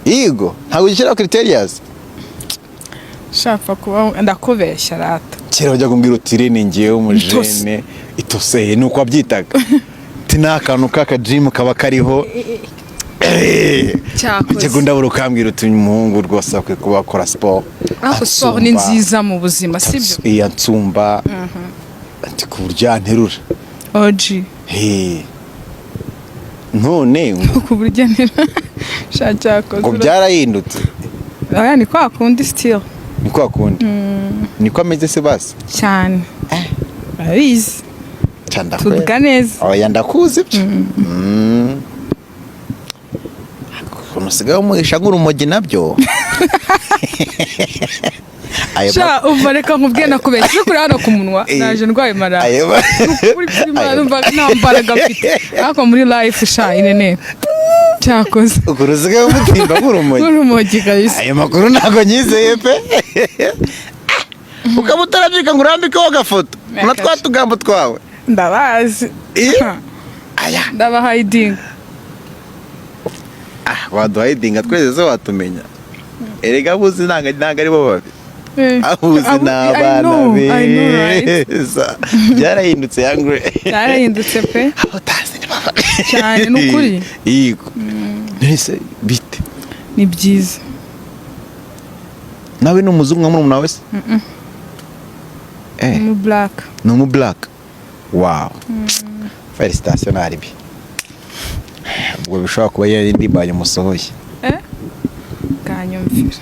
Yego, ntabwo ushyiraho criterias. Shapfa kuba ndakubeshya rata. Kera wajya kumbwira uti: "Rene, ngewe umujene itoseye," ni uko wabyitaga, uti ni akantu k'akajimu kaba kariho. Cyakoze. Ujya ndabura ukambwira uti: "Umuhungu rwose akwiye kuba akora siporo." Ariko siporo ni nziza mu buzima, sibyo? Iya, nsumba ati ku buryo yanterura. Oji. Eh. None ku buryo ntera sha, cyakoze. Ngo byarahindutse? Oya, ni kwa kundi still. Ni kwa kundi, niko ameze se basi? Cyane, urabizi. Ca ndakwemera. Tuvuga neza. Oya, ndakuzi ibyo. Ukuntu usigaye umuhisha nk'urumogi nabyo. Ayo Sha, umva, reka nkubwiye, nakubeshya uri kuri hano ku munwa. Naje ndwaye malariya. Kuri kuri numva nta mbaraga mfite, ariko muri life sha, Irene, cyakoze. Ukuntu usigaye umutimba nk'urumogi. Nk'urumogi kabisa. Ayo makuru ntabwo nyizeye pe. Ukaba utarabyuka ngo urambikeho agafoto na twa tugambo twawe. Ndabazi. Eh? Aya. Ndabahayidinga. Ah, waduhayidinga twese se watumenya? Erega abuzi ntabwo ari bo babi. Abuzi ni abana beza, byarahindutse yangwe. Byarahindutse pe. Abo utazi ni baba. Cyane, ni ukuri. Yego, none bite? Ni byiza. Nawe ni umuzungu nka murumuna wawe se? Eh. Mu black. Ni umu black, wow, félicitations. Naribi ubwo bishobora kuba yari indirimbo musohoye. Eh, kanyumvira.